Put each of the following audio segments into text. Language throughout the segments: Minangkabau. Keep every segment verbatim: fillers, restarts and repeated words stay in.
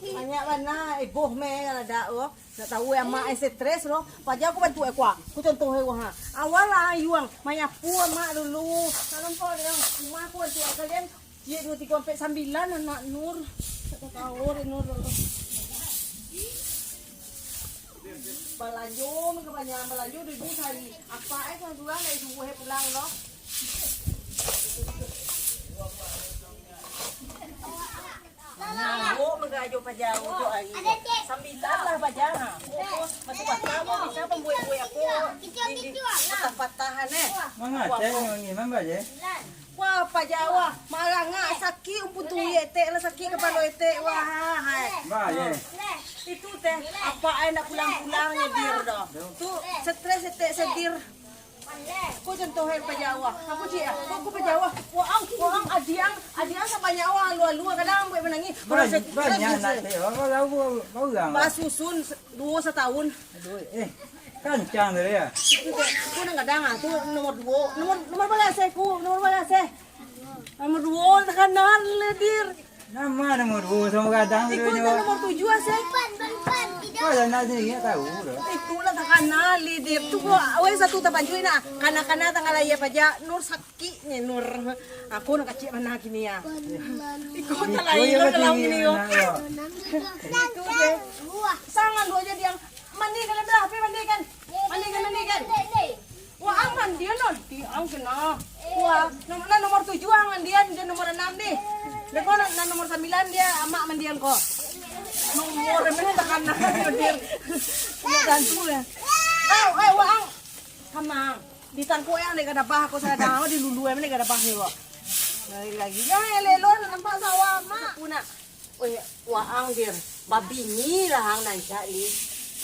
Banyak bana iboh meh ladak ko. Nak tahu eh, amak eh stres lo. Paja aku bantu eh kuah. Aku contoh eh kuah ha. Awal lah ayuang manyapu amak dulu. Kalau kau dalam rumah aku bantu eh kalian. Ciek dua tiga ampek sambilan anak Nur. Tak tahu deh Nur. Balanjo mah kabanyakan balanjo duo ribu sahari. Apa eh kau jual dari subuh eh pulang lo. Nah, bu, menggajo paja tu hari tu. Sambilan lah paja ha. Masuk patah mo bisa pambuek-buek apo. Ini patah-patahan eh. Mangacek nyo ni, mamba je. Wah, paja wah, marangak sakik umpun tuik etek lah sakik kapalo etek wah. Hai. Ba je. Itu teh, apa ai nak pulang-pulang nyo dir doh. Tu stres etek sedir. Ko contoh eh paja wah. Aku cik ah, ko paja wah. Wah, ang, wah, ang adiang, adiang sabanyak wah alu-alu kadang buat menangis. Banyak nak teh, orang. Basusun duo satahun. Aduh, eh, kancang tu ya. Itu teh, ko nang gadang ah, tu nomor duo. Nomor, nomor balas eh ku, nomor balas eh. Nomor duo takana lah dir. Nama nomor duo samo gadang tu. Iko nomor tujuah ah, seh. Kau dah nak sendiri tahu dah. Itulah takana lah dir. Tu ko awak satu tapancuik nak. Kana-kana tangah lahia paja Nur sakik ni Nur. Aku nak kacik mana kini ya. Iko tak lain lah dalam ini yo. Itu deh. Sangan dua jadi yang mandi kan lah, mandi kan. Mandi kan, mandi kan. Wah, ang mandian nanti, ang kena. Wah, nom-, nah, nomor tujuah ang mandian, dia nomor enam deh. Dia kau nah, nah, nomor sembilan dia amak mandian kau. Nomor mana takana dia. Nak gantu ya. Au, au, wah, ang. Kamang. Di tangkuk yang dek gadabah aku sadang, di lulu yang dek gadabah ni kok. Lagi-lagi. Jangan elok-elok nampak sawah amak. Aku nak Oi, waang dir, babini lah ang nan cak li.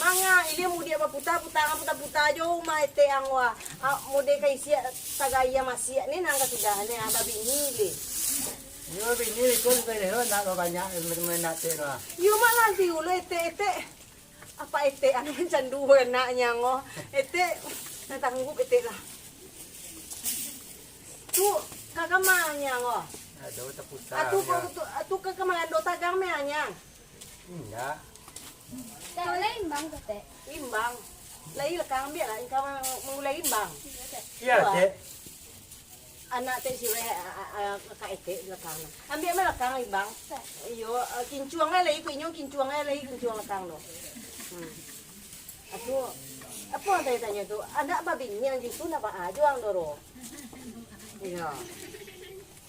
Manga, ilia mudiak baputa-puta, ang puta-puta jo umah etek ang wa. A, mudiak ka isiak sagaya masiak ni nan ka sudah ni, ah, babini li. Iyo, babini li, kau sudah lewat nak banyak, nak cek lah. Iyo, mak lah, ti ulo etek-etek. Apa etek anak mancandu anaknya ngo. Etek, nak tanggup etek lah. Tu, ka kama nya ngo. Ado taputar. Atu, ya. Ko tu, atu ka kama ando tagang me nya. Indak. Lai imbang tu, Tek. Imbang. Lai lekang biak lah, ingka mangulai imbang. Iya, Tek. Anak tek sireh, a, a, a, kakak etek di lakang. Ambiak mah lakang, Ibang. Iyo, a, kincuang lah lai, ku inyo kincuang lah lai, kincuang lakang tu. Hmm. Aku, apo nan tanyo-tanyo tu? Anak babini ang justru nak baa jo ang doro. Iyo.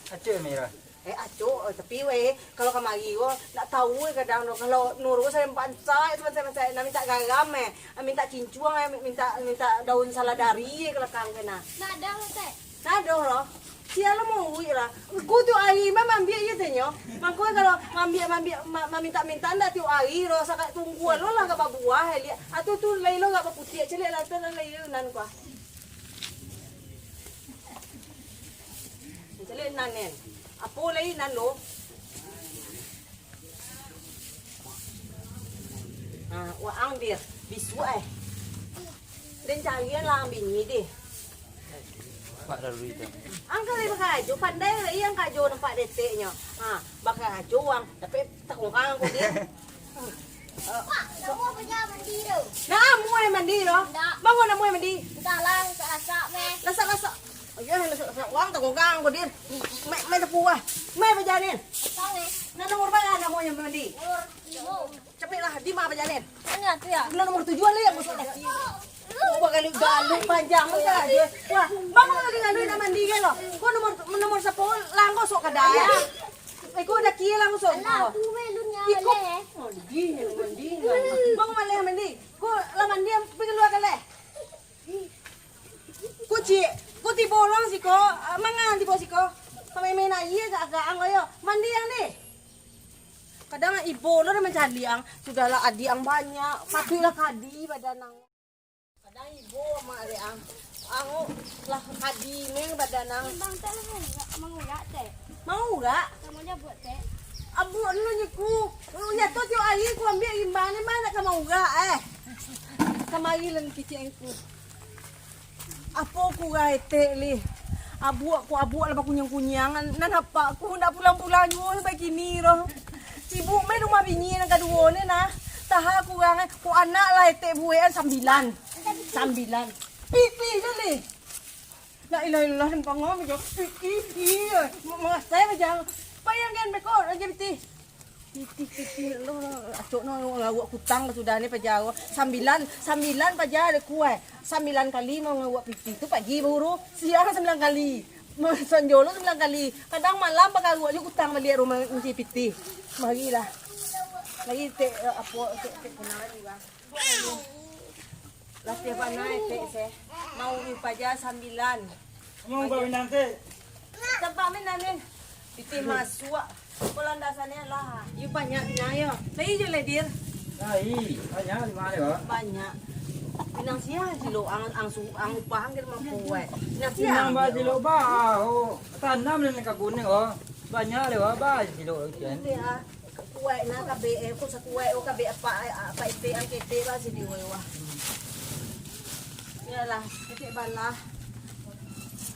Acok, Mira. Eh, acok, eh, tapi weh, kalau kamari ko, nak tahu weh kadang tu, kalau Nur ko sampai bansaik, sampai bansaik, nak minta garam eh, nak minta kincuang eh, minta, minta daun saladari eh, kalau kang kena. Nak dah, Tek. Nah, doh lah. Sia lah mauik lah. Ku tiok ari mah mambiak je tanyo. Mangko kalau mambiak, mambiak, ma-, mamintak-mintak ndak tiok ari doh. Sakak tunggu lo lah gak babuah, liak. Atu tu lai lo gak baputiak, caliak lah tu lah lai nan kuah. Caliak nan nen. Apo lai nan lo? Ah, waang dir, bisuak eh. Den carian lah ang bini deh. Pak lalu itu. Ang ka lai bakarajo, pandai lai ang karajo nampak deteknyo. Ha, bakarajo ang, tapi takongkang ko deh. Pak, kamu apa jangan mandi tu? Nah, muai mandi lo. Ndak. Bangun nak muai mandi. Entahlah, lasak-lasak meh. Lasak-lasak. Ayo, lasak-lasak. Wang takongkang ko deh. Mai, mai tapuah. Mai bajalan. Entah meh. Nah, nomor mana nak muai mandi? Nomor limo. Capeklah, di ma bajalan? Mana tu ya? Nah, nomor tujuan lah yang masuk lagi. Kau bagaluik-galuik panjang tu aja. Wah, bangun lagi galuik nak mandi kan lo? Kau nomor, nomor sepuluh lah kau sok kadai. Eh, kau dah kira lah kau sok. Alah, aku belum nyala. Mandi, mandi. Bangun malam mandi. Kau lah mandi, pergi keluar kan leh. Kau cik, kau tibo ulang siko, mangan tibo siko. Kami main aia agak-agak ang ayo. Mandi ang deh. Kadang ibo lo dah mancaliak ang, sudahlah adiak ang banyak, patuiklah kadi badan ang. Kadang ibo amak dek ang, ang lah kadi meh badan ang. Imbang tak lah mangulak, Tek. Mangulak? Kamu aja buat, Tek. Abuak dulu nyiku. Nyato tiok ari ku ambiak imbang ni mah nak ka mangulak eh. Kamari lah kicik ku. Apo kurang etek lih? Abuak ku abuak lah bakunyang-kunyang. Nan apak ku ndak pulang-pulang juo sampai kini doh. Ibu meh rumah bini nan kaduo ni nah. Taha kurang eh. Ko anak lah etek buekan sambilan. Sambilan. Pitih je leh. La ilaha illallah, dan pangawa baja. Pitih, iyo. Mangasai baja. Bayangkan beko raja pitih. Pitih, pitih lo. Acok no ngawak kutang sudah ni paja. Sambilan, sambilan paja ada kuat. Sambilan kali mau ngawak pitih tu pagi baru. Siang sambilan kali. Sanjo lo sambilan kali. Kadang malam pagaruak jo kutang baliak rumah mesti pitih. Marilah. Lagi tek, eh, apo, tek, tek, kenal lagi, bang. Latiah panai, tek, seh. Mau paja sambilan. Mau bawinang, tek? Tempat main ni. Pitih masuak. Ko landasannyo lah. Yu banyak pinang yo. Lai jo leh, Dir. Lai, banyak di mano, Bang? Banyak. Pinang sia kilo ang, ang su, ang upah ang kiro mampu, eh. Pinang sia. Pinang ba kilo ba, oh. Tanam nan kabun ni, oh. Banyak leh, Bang, ba kilo kan. Iya. Kuaik nah kabek, eh, ko sakuaik, oh, kabek apak, eh, apak etek ang ketek lah sini, weh, wah. Iyolah, etek balah.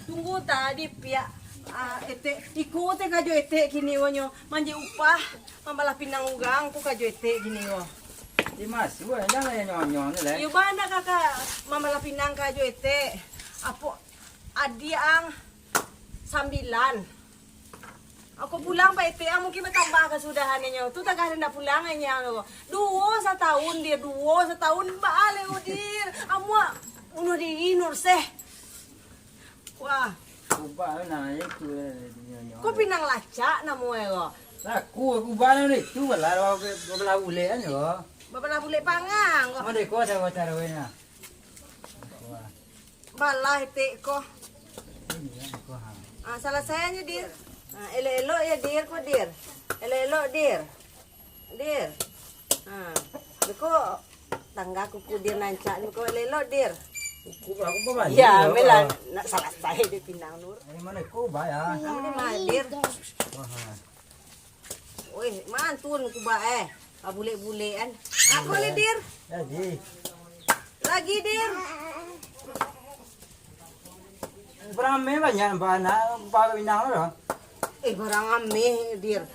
Tunggu tadi piak, ah, etek, iko teh kajo etek kini, wonyo. Manjek upah, mambalah pinang urang, ko kajo etek kini, wo. Di masuak, jangan lah nyonyong ni, leh. Iyo, bana kakak, mambalah pinang kajo etek. Apo, adiak ang sambilan. Ako pulang, Pak Etek, ah, mungkin batambah kasudahannyo. Tu tagah ndak pulang, anyang tu. Duo satahun, Dir, duo satahun, baa leh, Dir. Amuak bunuh diri, Nur, seh. Wah. Kubah tu nah, itu, eh, nyo, nyo. Ko pinang lacak namo e ko? Laku, kubah tu itu, balah, balah bulek kan, yo. Balah bulek pangang ko. Mode ko ada wacara we nah. Wah. Balah etek ko. Ini ya, ko, ha. Ah, salasai aja, Dir. Ah, elok-elok ya, Dir, ko, Dir. Elok-elok, Dir. Dir. Ah, beko tangga kuku Dir nancak, beko elok-elok, Dir. Kuku aku pun mandi. Ya, lah, melah, nak salasai di pinang, Nur. Dari mana ko, Bah, ya? Kamu di mana, Dir? Wah. Weh, mantun kubak, eh. Ah, bulek-bulek kan. Aku leh, Dir. Lagi. Lagi, Dir. Barang ameh banyak nampak anak, nampak pinang tu. Eh, barang ameh, Dir.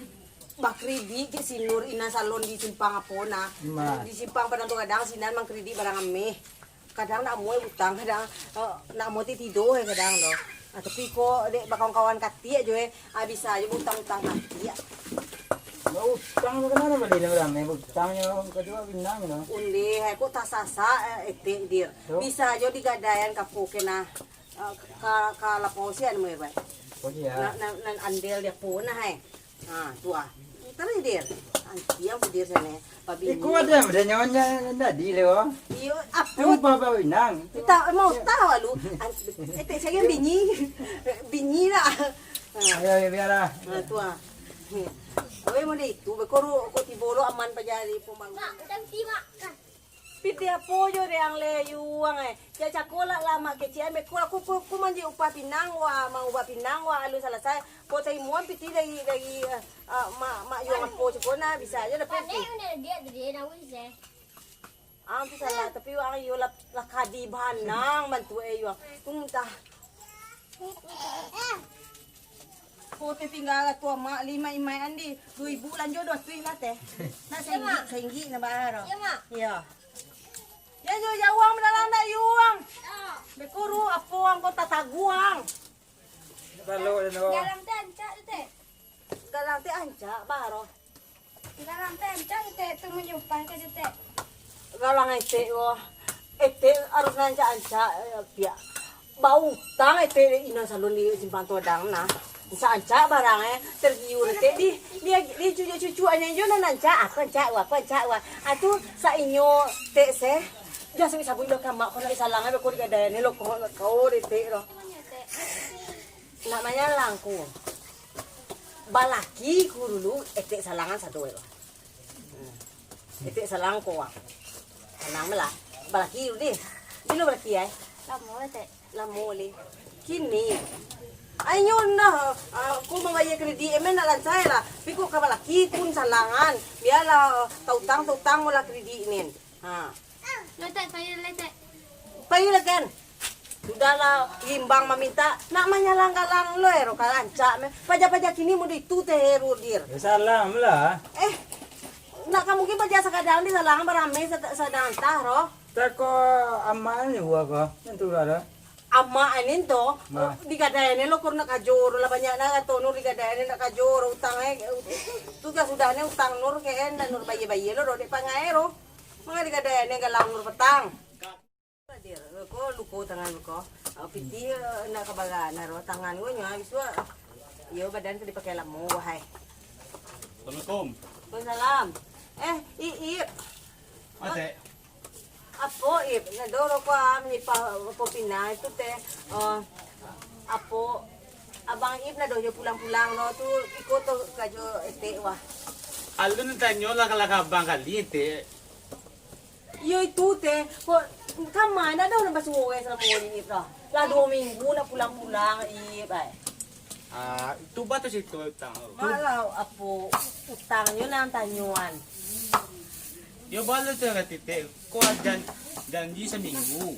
Bakridik ke si Nur, ina salon di simpang apo nah. Di simpang Padang Tugadang sinan mangkridik barang ameh. Kadang nak amuah utang, kadang, eh, nak amuah ti tido, eh, kadang tu. Ah, tapi ko dek bakawan-kawan katiak jo, eh, ah, bisa jo utang-utang katiak. Utang tu kenapa bali dalam, eh, utangnyo kaduo pinang tu. Ondeh, eh, ko tasasak, eh, etek, Dir. Bisa jo digadaian ka apo ke nah, eh, ka, ka lapau sian, eh, bai. Nan, nan, nan andel di apo nah, eh. Ha, tu ah. Taruih, Dir. Antiang si Dir sana. Babini. Iko ada, ada nyonya tadi leh, oh. Iyo, apo? Lupa bawinang. Kita mau tahu lu. Etek saya bini. Bini lah. Ha. Ayo, ayo, biarlah. Ha, tu ah. Oke, mau deh itu. Bekoro, kok tibo lo aman pajari pembangunan. Mak, udah mati, Mak. Pitih apo jo dek ang leh, Yuang, eh. Cak cako lah, lah mak kecek, eh, beko lah, ku, ku, ku manjek upah pinang, wah, mangubah pinang, wah, alun salasai. Ko taimuan pitih dari, dari, eh, ah, mak, mak Yuang apo cako nah, bisa aja lah pitih. Ang tu salah, tapi wang iyo lah, lah kadi banang bantu, eh, Yuang. Tu muntah. Ko teh tingga lah tu, Mak, lima imai andi. Duo ibu lanjo duo tuih lah teh. Nak sainggi, sainggi nak bayar. Iyo, Mak. Iyo. Yo, yo, jauah manalang dak yuang. Bekuru apo ang ko tataguang. Galang teh ancak tu, teh. Galang teh ancak, baro. Galang teh ancak, teh, tu manjumpang ka, teh. Galang etek ko. Etek harus ancak-ancak, eh, piak. Bautang etek dek ina salon di Simpang Todang nah. Ancak-ancak barang, eh. Tergiur etek di, di, di cucu-cucu anyo jo nan ancak, aku ancak wa, aku ancak wa. Ah, tu sainyo tek seh. Jan sabik-sabik lo ka mak ko nak disalang, eh, beko digadai ni lo ko, ko etek lo. Nak manyalang ko. Balaki ko dulu, etek salangan sado, eh. Hmm. Etek salang ko, ah. Sanang lah. Balaki dulu deh. Bilo balaki, ai? Lamo, etek. Lamo leh. Kini. Ai nyo nah, ah, ko mambayar kredit, emang nak lancar lah. Tapi ko ka balaki pun salangan. Bialah, ah, tautang-tautang lah kredit nin. Ha. Letek, payah letek. Payah lah kan? Sudahlah, gimbang maminta, nak manyalang galang lo, ero, ka rancak, meh. Paja-paja kini mudo itu teh, Rudir. Ya, salam lah. Eh, Ndak ka mungkin paja sakadang di salang barame sa-, sadang antah, roh. Tako amak ni jua ko, nan tu lah dah. Amak ni to, Nah. digadai ni lo, kor nak kajo, lah banyak nah kato Nur digadai ni nak kajo, utang eh. Tu ka sudah ni utang Nur ke en, Nur bayia-bayia lo, dek pangai ro. Manga digadai ni galang Nur petang. Hadir, ko luko tangan ko. Ah, pitih, eh, nak ka bara, nah, ro tangan ko nyo habis tu, ah. Iyo, badan tu dipakai lamo, wahai. Assalamualaikum. Waalaikumsalam. Eh, Iip. Atek. Apo, Ip? Nado rokok ah, manipah apo pinang itu teh. Eh, apo, Abang Ip nado jo pulang-pulang no tu, iko tu kajo etek wah. Alun tanyo lah, lah ka abang kali etek. Iyo itu teh. Kok kama nado nan basuo urang salamo ni, Ip, lah? Lah duo minggu nak pulang-pulang, Ip, ai. Ah, tu bah tu situ utang tu. Mak lah apo utangnyo nan tanyoan. Yo, balo tu kati etek. Ko jan-, janji saminggu.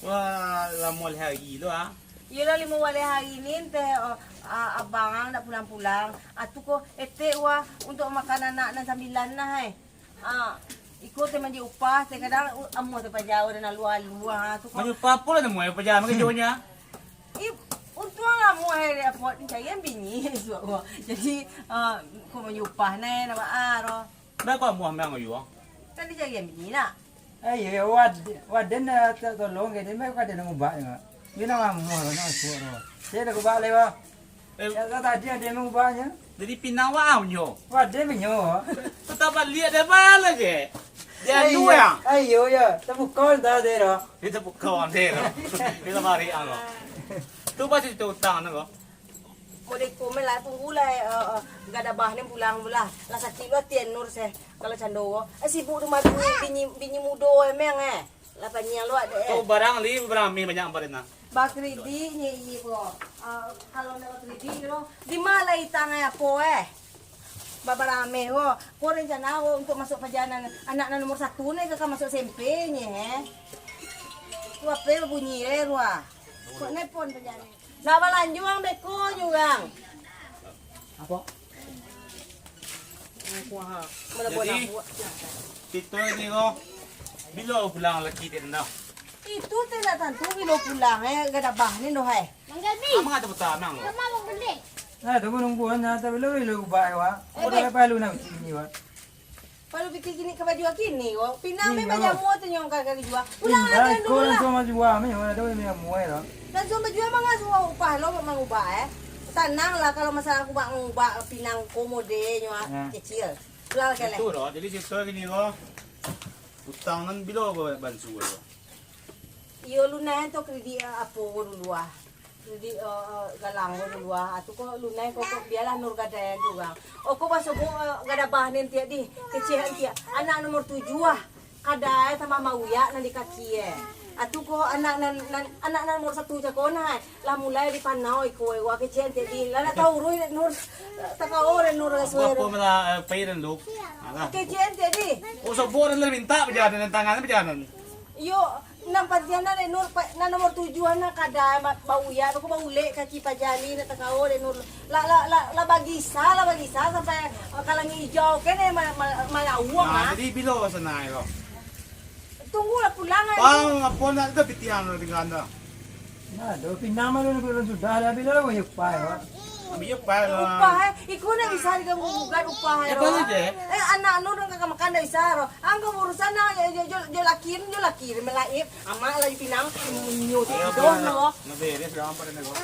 Wah, lamo leh hari tu, ah. Iyolah, limo baleh hari ni teh, oh, ah, abang ang ndak pulang-pulang. Ah, tu ko etek wah, untuak makan anak nan sambilan nah, hai. Ah, iko teh manjadi upah, teh kadang, uh, amuah teh paja urang alua-alua, ah, tu ko. Manjadi upah apo lah namuah paja makajonyo? Ih, untuang lah amuah, eh, dapek carian bini, suak ko. Jadi, ah, ko manjadi upah neh, nama ah, roh. Dah ko amuah meh ang jua. Kan dicarian bini nak. Eh, iyo, iyo, wad-, waden, eh, to-, tolong ke, dia mah kadang nak ngubak ni, Mak. Dia nak ngamuah lo, nak suak lo. Saya dah ngubak lewat. Eh. Ya, tak tadi ada yang ngubaknya. Jadi pinang wak am nyo. Waden nyo. Tetap balik ada bayar lagi. Dia Eh, anu iyo. ya. Eh, iyo, ya. Terbuka dah dia dah. Dia terbuka dia dah. Dia tak balik ang lo. Tu pasti tu utang nak lo. Modeko meh lah, tunggulah, eh, eh, gadabah ni pulang pulang. Lah sakik lo ati Nur seh, kalau cando ko. Eh, sibuk tu mah bini, bini, bini mudo emang, eh. Lah panyiang lo ade, eh. Tu barang li, barang mi banyak barang nah. Bakredit nye iye ko. Ah, kalau ndak bakredit lo, di ma lah itang eh apo, eh? Babarame ko. Ko rencana ko untuk masuk pajanan anak nan nomor satu ni ka, ka masuk S M P nye, eh. Tu ape bunyi, eh, rua. Kok nepon pajanan? Nak balanjuang beko jurang. Apo? Jadi, kito ni ko, bilo pulang laki ti dah? Itu teh ndak tantu bilo pulang, eh, gadabah ni doh, eh. Mang Galbi. Amang ada betul, Mang. Sama Mang Bende. Nah, tunggu nunggu, nah, tapi lo bilo ubah, wa. Eh, Udah Bek. Palu nak uci ni, wa. Palu pitih kini ka baju kini ko. Pinang meh Iyo. Bajamua tu nyong ka, ka jua. Pulang Indah, lagi iko dulu lah. Langsuang bajua meh, ada meh muai lah. Langsuang bajua mangasuah upah lo mangubah, eh. Tanang lah kalau masalah aku bak mangubah pinang ko mode nyo, ah, Ya. kecil. Pulang lagi leh. Itu lo, jadi cerita gini lo. Utang nan bilo ko bansu lo. Iyo, lunan tu kredit, eh, apo ko dulu ah. Kredit, eh, eh, galang ko dulu ah. Atu ko lunan ko, ko bialah Nur gadai tu urang. Oh, ko basobok, eh, gadabah ni tiak di. Kecil tiak. Anak nomor tujuah ah. Kadai tambah mauyak nan di kaki eh. Atu ko anak nan, nan, anak nan nomor satu cako nah, eh. Lah mulai dipanau iko eh. Wah, kecil tiak di. Lah nak tahu ruh Nur. Takau deh Nur Apa, rasuah apa tu. Malah, eh, pai dan lu. Alah. Kecil tiak di. Oh, sobok dan lah minta berjalan, tangan berjalan. Yo, nan pantiang nan dek Nur, pa-, nan nomor tujuah nan kadai ma-, bauyak tu, ko baulek kaki pajali nak takao dek Nur. Lah, lah, lah, lah bagisa, lah bagisa sampai, ah, kalangi ijau kene ma-, ma-, malawang, Nah, ah. Jadi bilo sanai ko? Tunggulah pulang, ah. Bang, apo nak tu pitian lo dengan dah? Nah, do pinang mah dulu belum sudah lah, bilo lah upah, Pak. Ambil upah lah. Upah, eh. Iko nak bisa diganggu gugat upah, Eh, eh. Bang, je. Eh, anak Nur nak makan dah bisa, roh. Anggo urusan nah, jo, jo, jo, jo laki, jo laki, melaib. Amak lagi pinang, nyo tu, Iyo, doh, Pak. Lo. Nak beres, dah, apa dah, Pak?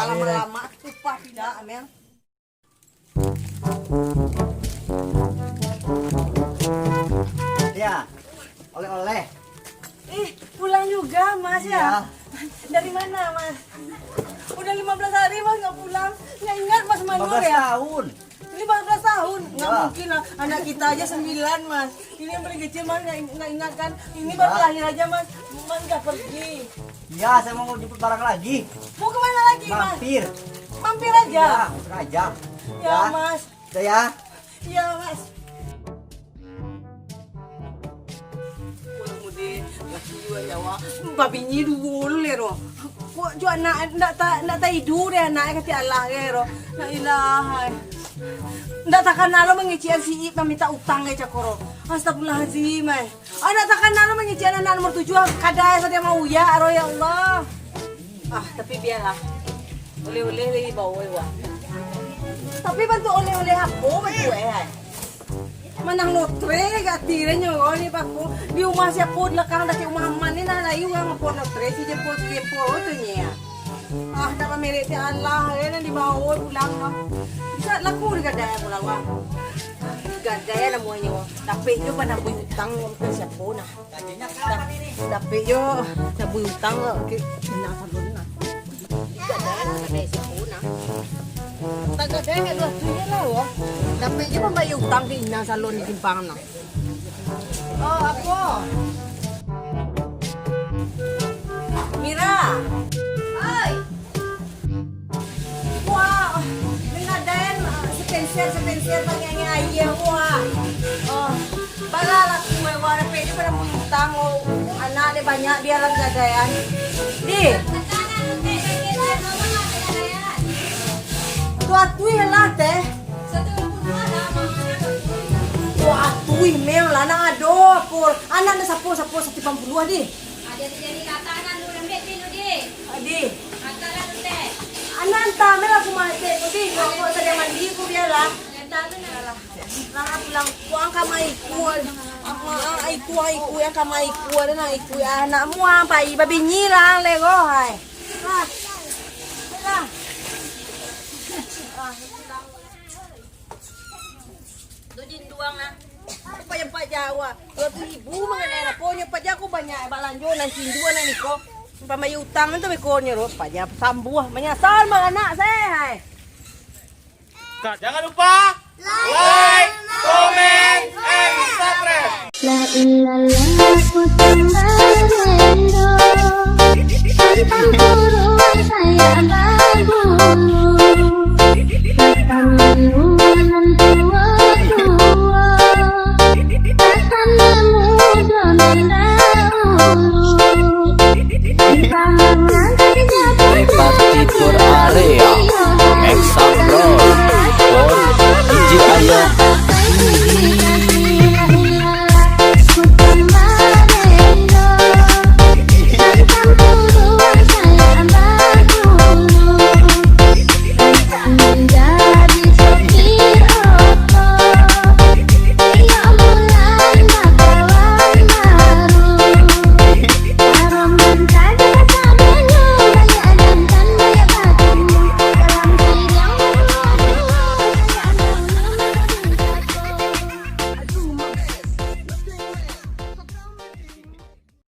Lama-lama, upah pinang, amang. Ya, oleh-oleh. Eh, pulang juga, Mas, ya? Iya. Dari mana, Mas? Udah lima belas hari, Mas, nggak pulang. Nggak ingat, Mas, Manur, Lima belas ya? tahun. Lima belas tahun? Nggak Iya. mungkin lah. Anak kita aja sembilan, Mas. Ini yang paling kecil, Mas, nggak ing-, nggak ingat, kan? Ini Iya. baru lahir aja, Mas. Mas udah pergi. Iya, saya mau jemput barang lagi. Mau kemana lagi, Mas? Mampir. Mampir aja? Iya, mampir aja. Ya, Ya. Mas. Udah ya? Iya, Mas. Mudah-mudahan laki juga nyawa. Babinyi dulu le, roh. Kok jo anak ndak ta-, ndak taidu deh anak kati Allah ke, roh. La ilaha. Ndak takana lo mangecekan si Ip mamintak utang ka Cakoro. Astagfirullahalazim, ai. Ah, ndak takana lo mangecekan anak nomor tujuah, kadai sajo mauyak, aro ya Allah. Ah, tapi bialah. Oleh-oleh lai bawa wak. Tapi bantuak oleh-oleh apo bantuak eh, ai? Manang lotre gati deh nyo ni bako. Di rumah siapo di lakang dakek rumah Aman ni nah lai urang apo lotre si jempol si jempol tu nyo. Ah, dak mamerek ti alah, eh, nan dibawa pulang mah. Bisa laku digadai pulang, wah. Digadai namonyo. Tapi nyo panambuih utang ka siapo nah. Dap-, dapek jo, tabuih utang ka inang salon nah. Digadai lah, gadai siapo nah. Tagadai kat dua tu je lah, wah. Dapek jo mambayar utang ka inang salon di simpang nah. Oh, apo? Mira. Oi. Wah, mangadakan sepenser-sepenser pangiang aia, wah. Oh, bala laku, eh, wah, dapek jo panambuih utang, oh. Anak dek banyak, bialah gadaian. Di. Tu atuih lah, teh. Tu atuih meh lah, nak ado apo. Anak nak sapo, sapo, satipan puluah, di. Adi. Anak antah meh lah aku matek ko, di. Kok, kok sadang mandi ko, bialah. Lah, pulang. Pulang ka ma ikua. Aku, ah, ikua, ikua, yang ka ma ikua, dan ikua. Anak muang, pai babinyi lah, lego, hai. Ah. Lah. Ah, pulang. Tu jinduang lah. Apa yang Pak Jawa? Dua tu ribu mangadai lah. Ponyo Pak Jawa banyak balanjo nan cinduang nan niko. Pambayar utang tu bekonyo tu. Pak Jawa sambuah manyasal manganak se, hai. Jangan lupa like, comment, and subscribe. La ilaha, aku sembah rendo, tantang kurus saya babulu, datang minggu nan tua-tua, datang muda nan dahulu. Partitur Area, Max Abroad, Paul, D J Ayah.